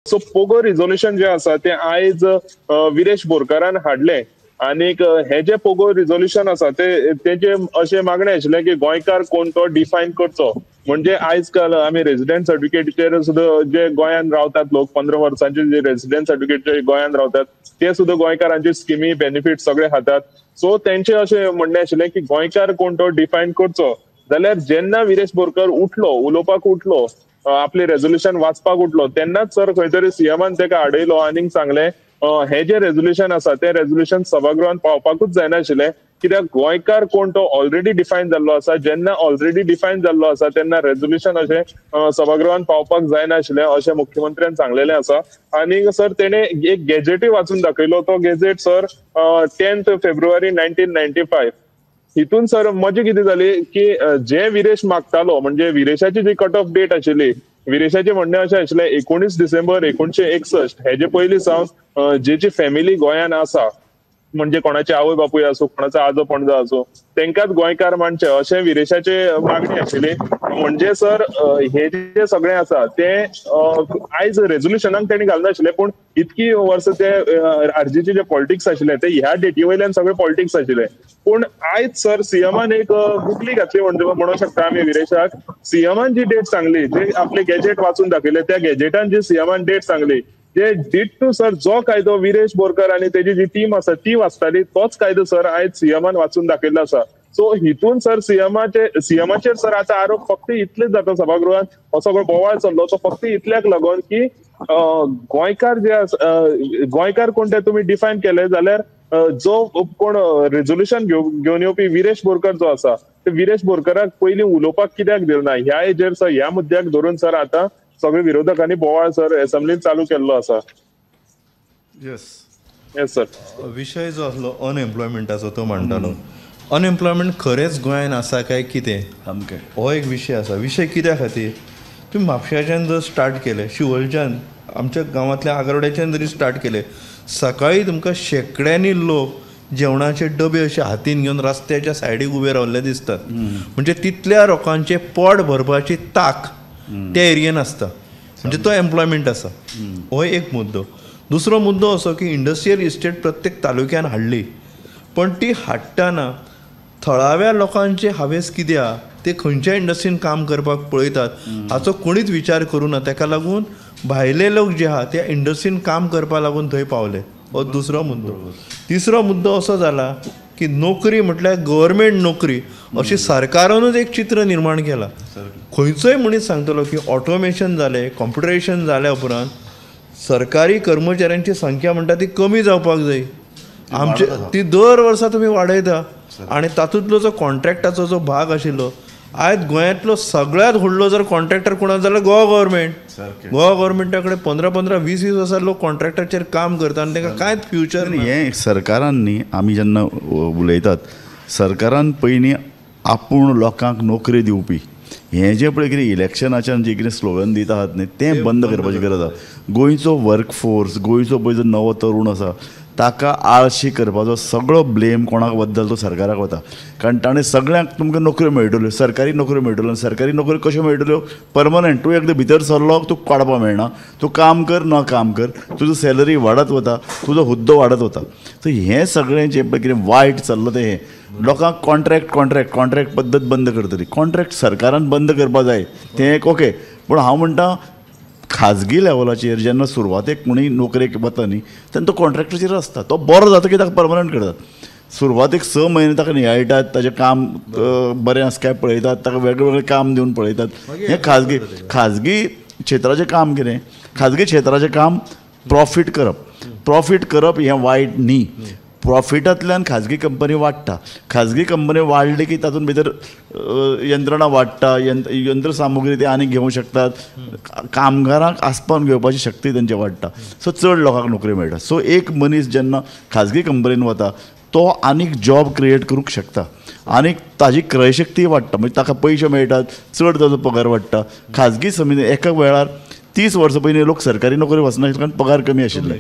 So पोगो resolution जे आसा ते आयज विरेश बोरकारान हाडले आनीक हे जे पोगो रिझोल्युशन आसा ते तेजे अशें मागणें आशिल्लें की गोंयकार कोण तो डिफायन करचो. म्हणजे आयज काल आमी रेजिडेंट सर्टिफिकेटीचेर सुद्दां जे गोंयान रावतात लोक 15 वर्सांचे जे रेजिडेंट सर्टिफिकेट गोंयान रावतात ते सुद्दां गोंयकारांची स्किमी बेनिफीट सगळे खातात. सो तेंचे अशें म्हणणें आशिल्लें की गोंयकार कोण तो डिफायन करचो. जाल्यार जेन्ना विरेश बोरकर उठलो, उलोवपाक उठलो, आपले रेजोल्युशन वाचपाक उठलो तेन्नाच सर खंय तरी सीएमान तेका आडयलो आनीक सांगलें हे जे रेजोल्युशन आसा ते रेजोल्युशन सभागृहान पावपाकूच जायनाशिल्लें, कित्याक गोंयकार कोण तो ऑलरेडी डिफायन जाल्लो आसा. जेन्ना ऑलरेडी डिफायन जाल्लो आसा तेन्ना रेजोल्युशन अशें सभागृहान पावपाक जायनाशिल्लें अशें मुख्यमंत्र्यान सांगलेलें आसा. आनी सर तेणे एक गॅजेटूय वाचून दाखयलो, तो गॅजेट सर 10 फेब्रुवारी 1995. हितून सर मजा कितें जाली की जे विरेश मागतालो म्हणजे विरेशाची जी कट ऑफ डेट आशिल्ली, विरेशाचें म्हणणें अशें आशिल्लें 19 डिसेंबर 1961 हेजे पयलीं सावन जेची फॅमिली गोंयान आसा म्हणजे कोणाचे आवय बापूय आसूं, कोणाचो आजो पणजो आसूं, तेंकाच गोंयकार मानचे अशें विरेशाचे मागणी आशिल्ली. म्हणजे सर हे जे सगळें आसा तें आयज रेजोल्युशनाक तेणी घालनाशिल्लें, पूण इतकी वर्सां ते आरजीचे जे पॉलिटिक्स आशिल्ले ते ह्या डेटी वयल्यान सगळे पॉलिटिक्स आशिल्ले. पूण आयज सर सीएमान एक गुगली घातली म्हणूंक शकता आमी विरेशाक. सीएमान जी डेट सांगली, जे आपले गॅजेट वाचून दाखयले त्या गॅजेटान जी सीएमान डेट सांगली जे did to sir जो कायदो विरेश बोरकर आनी तेजी जी टीम आसा ती वाचताली तोच कायदो सर आयज सीएमान वाचून दाखयल्लो आसा. सो हितून सर सीएमाचेर सर आतां आरोप फक्त इतलेच जाता सभागृहात, हो सगळो बोवाळ चल्लो तो फक्त इतल्याक लागून की गोंयकार जे आसा गोंयकार कोण ते तुमी डिफायन केले जाल्यार जो कोण रेजोल्युशन घेवन येवपी विरेश बोरकर जो आसा ते विरेश बोरकराक पयलीं उलोवपाक कित्याक दिवना ह्या हेजेर सर ह्या मुद्द्याक धरून सर आतां सगळे विरोधकांनी बोवाळ सर असेंब्लीन चालू केल्लो आसा. येस येस सर, विशय जो आसलो अनएम्प्लॉयमेंटाचो तो म्हणटालो, अनएम्प्लॉयमेंट खरेंच गोंयान आसा काय कितें सामकें हो एक विशय आसा. विशय कित्या खातीर तुमी म्हापशाच्यान जर स्टार्ट केलें, शिवोलच्यान, आमच्या गांवांतल्या आगरवाड्याच्यान जरी स्टार्ट केलें, सकाळीं तुमकां शेंकड्यांनी लोक जेवणाचे डबे अशे हातीन घेवन रस्त्याच्या सायडीक उबे रावल्ले दिसतात. म्हणजे तितल्या लोकांचें पोट भरपाची ताक त्या एरियेन आसता, म्हणजे तो एम्प्लॉयमेंट आसा. हो एक मुद्दो. दुसरो मुद्दो असो की इंडस्ट्रियल इस्टेट प्रत्येक तालुक्यान हाडली, पण ती हाडटना थळाव्या लोकांचे हावेस कित्याक, ते खंयच्या इंडस्ट्रीन काम करपाक पळयतात हाचो कोणीच विचार करूं ना. तेका लागून भायले लोक जे आहा त्या इंडस्ट्रीन काम करपाक लागून थंय पावले, हो दुसरो मुद्दो. तिसरो मुद्दो असो जाला की नोकरी म्हटल्यार गव्हर्मेंट नोकरी अशी सरकारानूच एक चित्र निर्माण केलां. खंयचोय मनीस सांगतलो की ऑटोमेशन जालें, कॉम्प्युटरायजेशन जाल्या उपरांत सरकारी कर्मचाऱ्यांची संख्या म्हणटा ती कमी जावपाक जाय. आमचे ती दर वर्सा तुमी वाडयता आनी तातूंतलो जो कॉन्ट्रॅक्टाचो जो भाग आशिल्लो, आयज गोंयांतलो सगळ्यांत व्हडलो जर कॉन्ट्रॅक्टर कोण आसा जाल्यार गोवा गव्हर्मेंट. गोवा गव्हर्मेंटा कडेन 15-15, 20-20 वर्सां लोक कॉन्ट्रॅक्टाचेर काम करता आनी तांकां कांयच फ्युचर ना. हें सरकारान न्ही, आमी जेन्ना उलयतात सरकारान पयलीं आपूण लोकांक नोकरी दिवपी हें जें पळय कितें इलेक्शनाच्यान जें कितें स्लोगन दिता आहात न्ही तें बंद करपाची गरज आसा. गोंयचो वर्कफोर्स, गोंयचो पळय जो नवो तरूण आसा ताका आळशी करपाचो सगळो ब्लेम कोणाक वता तो सरकाराक वता, कारण ताणें सगळ्यांक तुमकां नोकऱ्यो मेळटल्यो, सरकारी नोकऱ्यो मेळटल्यो. आनी सरकारी नोकऱ्यो कश्यो मेळटल्यो? परमनंट. तूं एकदां भितर सरलो तुका काडपाक मेळना, तूं काम कर ना काम कर, तुजो सॅलरी वाडत वता, तुजो हुद्दो वाडत वता. सो हें सगळें जें पळय कितें वायट चल्लां तें हें लोकांक कॉन्ट्रॅक्ट कॉन्ट्रॅक्ट कॉन्ट्रॅक्ट पद्दत बंद करतली. कॉन्ट्रॅक्ट सरकारान बंद करपाक जाय तें एक ओके, पूण हांव म्हणटा खाजगी लेवलाचेर जेन्ना सुरवातेक कोणूय नोकरेक वता न्ही तेन्ना तो कॉन्ट्रॅक्टाचेर आसता, तो बरो जाता की ताका परमनंट करतात. सुरवातेक 6 म्हयने ताका नियाळटात, ताजें काम बरें आसा काय पळयतात, ताका वेगळे वेगळे काम दिवन पळयतात. हें खाजगी खाजगी क्षेत्राचें काम कितें? खाजगी क्षेत्राचें काम प्रॉफीट करप. प्रॉफीट करप हें वायट न्ही. प्रॉफिटांतल्यान खाजगी कंपनी वाडटा, खाजगी कंपनी वाडली की तातूंत भितर यंत्रणा वाडटा, यंत्रसामुग्री ते आनी घेवंक शकतात, कामगारांक आसपावन घेवपाची शक्ती तेंची वाडटा. सो चड लोकांक नोकरी मेळटा. सो एक मनीस जेन्ना खाजगी कंपनीन वता तो आनीक जॉब क्रिएट करूंक शकता, आनीक ताजी क्रयशक्ती वाडटा, म्हणजे ताका पयशे मेळटात, चड ताजो पगार वाडटा. खाजगी समिती एका वेळार 30 वर्सां पयलीं लोक सरकारी नोकरी वचनाशिल्ले कारण पगार कमी आशिल्ले.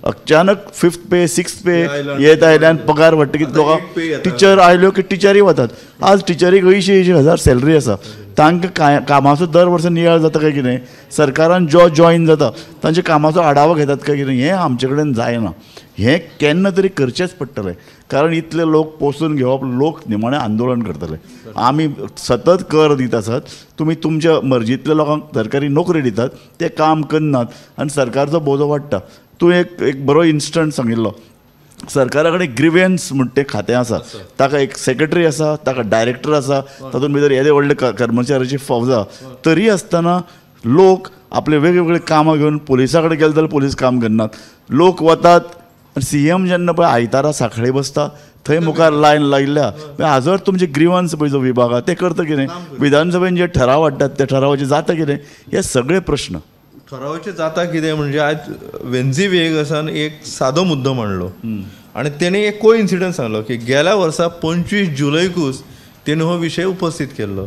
अचानक 5th पे 6th पे येत आयल्यान पगार वाडटकीच लोकांक टिचर आयल्यो की टिचरी वतात. आज टिचरीक 80-80 हजार सॅलरी आसा. तांकां कामाचो दर वर्सा नियाळ जाता काय कितें, सरकारान जो जॉईन जाता तांच्या कामाचो आढावो घेतात काय कितें, हें आमचे कडेन जायना. हें केन्ना तरी करचेंच पडटलें, कारण इतले लोक पोसून घेवप, लोक निमाणें आंदोलन करतले. आमी सतत कर दित आसात, तुमी तुमच्या मर्जींतल्या लोकांक सरकारी नोकरी दितात, ते काम करनात आनी सरकारचो बोजो वाडटा. तूं एक एक बरो इन्स्टंट सांगिल्लो, सरकारा कडेन ग्रिव्हन्स म्हण तें खातें आसा, ताका एक सेक्रेटरी आसा, ताका डायरेक्टर आसा, तातूंत भितर येदे व्हडले कर्मचाऱ्याची फौज आसा. तरी आसतना लोक आपले वेगवेगळे कामां घेवन पुलिसा कडेन गेले जाल्यार पुलीस काम करनात. लोक वतात आनी सीएम जेन्ना पळय आयतारा सांखळे बसता थंय मुखार लायन लायिल्ल्या, हाजो तुमचे ग्रिव्हन्स पळय जो विभाग आसा ते करता कितें, विधानसभेन जे ठराव हाडटात त्या ठरावाचे जाता कितें, हे सगळे प्रश्न. ठरावाचे जाता कितें म्हणजे आज वेन्झी व्हिएगसान एक सादो मुद्दो मांडलो आनी तेणें एक को इन्सिडंट सांगलो की गेल्या वर्सा 25 जुलयकूच तेणें हो विशय उपस्थीत केल्लो.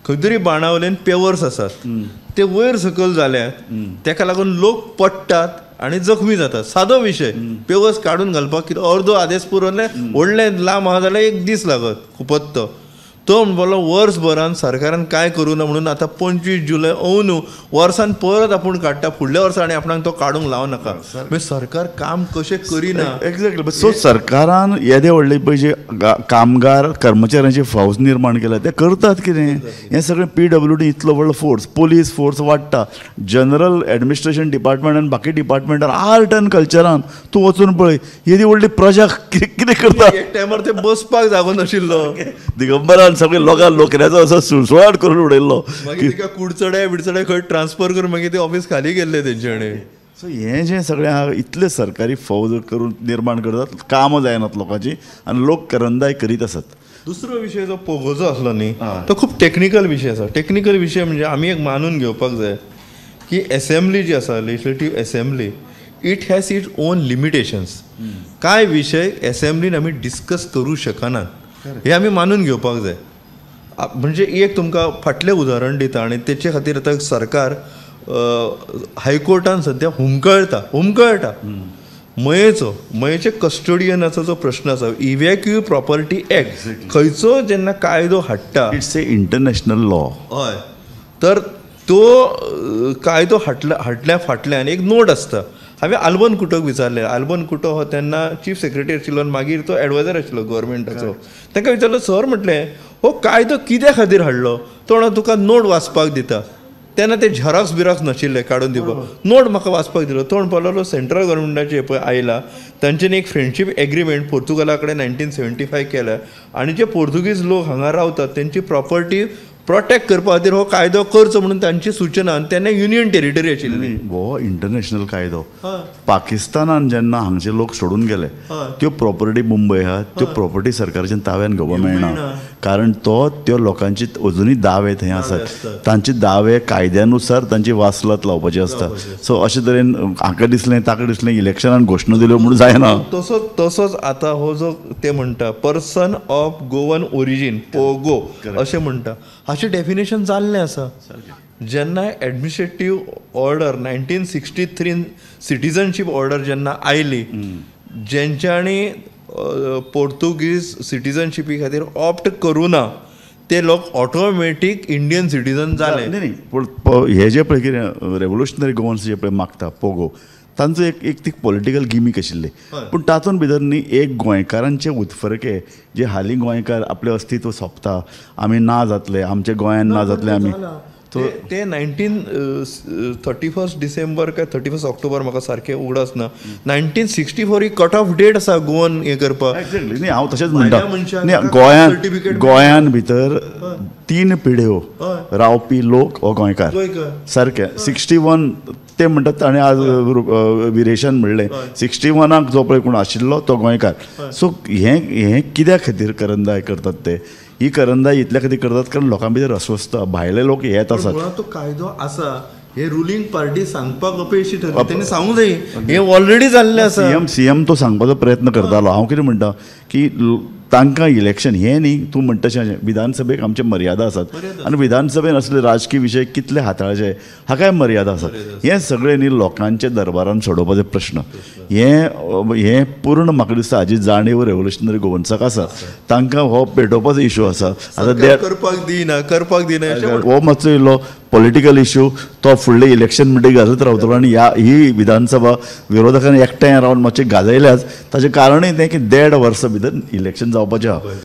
खंय तरी बाणावलेन पेवर्स आसात ते वयर सकयल जाल्यात, तेका लागून लोक पडटात आनी जखमी जातात. सादो विशय, पेवर्स काडून घालपाक कितें अर्दो आदेस पुरवले व्हडलें लांब आहा जाल्यार एक दीस लागत खुपत. तो तो म्हणपालो वर्सभरान सरकारान कांय करूं ना म्हणून आतां 25 जुलय अंदू वर्सान परत आपूण काडटा, फुडल्या वर्सा आनी आपणाक तो काडूंक लावं नाका. मागीर सरकार काम कशें करिना. एक्झॅक्टली. सो सरकारान येदे व्हडले पळय जे कामगार कर्मचाऱ्यांची फौज निर्माण केल्या ते करतात कितें, हें सगळें PWD इतलो व्हडलो फोर्स, पोलीस फोर्स वाडटा, जनरल एडमिनिस्ट्रेशन डिपार्टमेंट आनी बाकी डिपार्टमेंटान आर्ट आनी कल्चरान तूं वचून पळय येदी व्हडली प्रजा कितें करता. एक टायमार ते बसपाक जागो नाशिल्लो, दिगंबरान सगळे लोकांक लोकऱ्याचो असो सुळसुळाट करून उडयल्लो, मागीर तिका कुडचडे बिडचडे खंय ट्रान्सफर करून मागीर ते ऑफिस खाली गेल्ले तेंच्यानी. सो हें जें सगळें आहा इतले सरकारी फौज करून निर्माण करतात, कामां जायनात लोकांची आनी लोक करंदाय करीत आसात. दुसरो विशय जो पोगोचो आसलो न्ही तो खूब टॅक्निकल विशय आसा. टॅक्निकल विशय म्हणजे आमी एक मानून घेवपाक जाय की एसेंब्ली जी आसा, legislative assembly, it has its own limitations. कांय विशय एसेंब्लीन आमी डिस्कस करूं शकनात हे आमी मानून घेवपाक जाय. म्हणजे एक तुमकां फाटलें उदाहरण दिता आनी तेचे खातीर आतां सरकार हायकोर्टान सद्या हुमकळटा हुमकळटा मयेचो, मयेचे कस्टोडियनाचो जो प्रश्न आसा, इव्हॅक्यू प्रॉपर्टी एक्ट खंयचो जेन्ना कायदो हाडटा, it's a international law. हय, तर तो कायदो हाडल्या फाटल्यान एक नोट आसता. हांवें आल्बन कुटोक विचारलें, आल्बन कुटो हो तेन्ना चीफ सेक्रेटरी आशिल्लो आनी मागीर तो एडवायजर आशिल्लो गव्हर्मेंटाचो. तांकां विचारलो, सर म्हटलें हो कायदो कित्या खातीर हाडलो? तो म्हणून तुका नोट वाचपाक दिता. तेन्ना ते झेरॉक्स बिरॉक्स नाशिल्ले काडून दिवपाक, नोट म्हाका वाचपाक दिलो. तो म्हणपाक लागलो सेंट्रल गव्हर्मेंटाचे पळय आयला तांच्यानी एक फ्रेंडशीप एग्रीमेंट पोर्तुगाला कडेन 1975 केल्या आनी जे पोर्तुगीज लोक हांगा रावतात तेंची प्रॉपर्टी प्रोटेक्ट करपा खातीर हो कायदो करचो म्हणून तांची सूचना. आनी तेन्ना युनियन टेरिटरी आशिल्ली. हो इंटरनॅशनल कायदो. पाकिस्तानान जेन्ना हांगचे लोक सोडून गेले त्यो प्रॉपर्टी मुंबय आहा त्यो प्रॉपर्टी सरकारच्यान ताब्यान घेवपाक मेळना, कारण तो त्यो लोकांची अजुनूय दावे थंय आसात, तांचे दावे कायद्यानुसार तांची वासलत लावपाची आसता. सो अशे तरेन हाका दिसलें ताका दिसलें इलेक्शनान घोशणा दिल्यो म्हणून जायना. तसोच आतां हो जो ते म्हणटा person of Goan origin, POGO अशें म्हणटा, हाचें डेफिनेशन जाल्लें आसा. जेन्ना एडमिनिस्ट्रेटीव ऑर्डर 1963 सिटीजनशीप ऑर्डर जेन्ना आयली, जेंच्यांनी पोर्तुगीज सिटीजनशिपी खातीर ऑप्ट करूं ना ते लोक ऑटोमॅटीक इंडियन सिटीजन जाले. न्ही पूण हे जे पळय कितें रेवोल्युशनरी गोवन्स जे पळय मागता पोगो, तांचो एक एक ती पॉलिटिकल गिमीक आशिल्ली, पूण तातूंत भितर न्ही एक गोंयकारांचे उत्फर्के जे हालीं गोंयकार आपलें अस्तित्व सोंपता, आमी ना जातले, आमच्या गोंयान ना जातले आमी. ते 31 डिसेंबर काय 31 ऑक्टोबर म्हाका सारकें उगडास ना, 1964 ही कट ऑफ डेट आसा गोवन हें करपाक. एक्झॅक्टली. न्ही हांव तशेंच म्हणटा, न्ही गोंयान गोंयान भितर 3 पिढ्यो रावपी लोक हो गोंयकार सारकें. 61 ते म्हणटात ताणें आज विरेशान म्हणलें 61 जो पळय कोण आशिल्लो तो गोंयकार. सो हें हें कित्या खातीर करंदाय करतात ते? ही करंदाय इतल्या खातीर करतात कारण लोकां भितर अस्वस्थ, भायले लोक येत आसात. तो कायदो आसा हे रुलींग पार्टी सांगपाक अपेशी ठरली, तेणी सांगूंक जाय, हें ऑलरेडी जाल्लें आसा. सीएम तो सांगपाचो प्रयत्न करतालो. हांव कितें म्हणटा की तांकां इलेक्शन हें न्ही तूं म्हणटा तशें विधानसभेक आमचे मर्यादा आसात आनी विधानसभेन असले राजकीय विशय कितले हाताळचे हाकाय मर्यादा आसात. हें सगळें न्ही लोकांच्या दरबारान सोडोवपाचे प्रश्न. हें हें पूर्ण म्हाका दिसता हाजी जाणीव रेवोल्युशनरी गोवन्साक आसा. तांकां हो पेटोवपाचो इशू आसा. आतां करपाक दिना करपाक दिना हो मातसो इल्लो पॉलिटिकल इशू तो फुडलें इलेक्शन म्हणटकीर गाजत रावतलो आनी ह्या ही विधानसभा विरोधकांनी एकठांय रावन मातशें गाजयल्याच. ताचें कारणूय तें की 1.5 वर्सां भितर इलेक्शन जावपाचें आहा.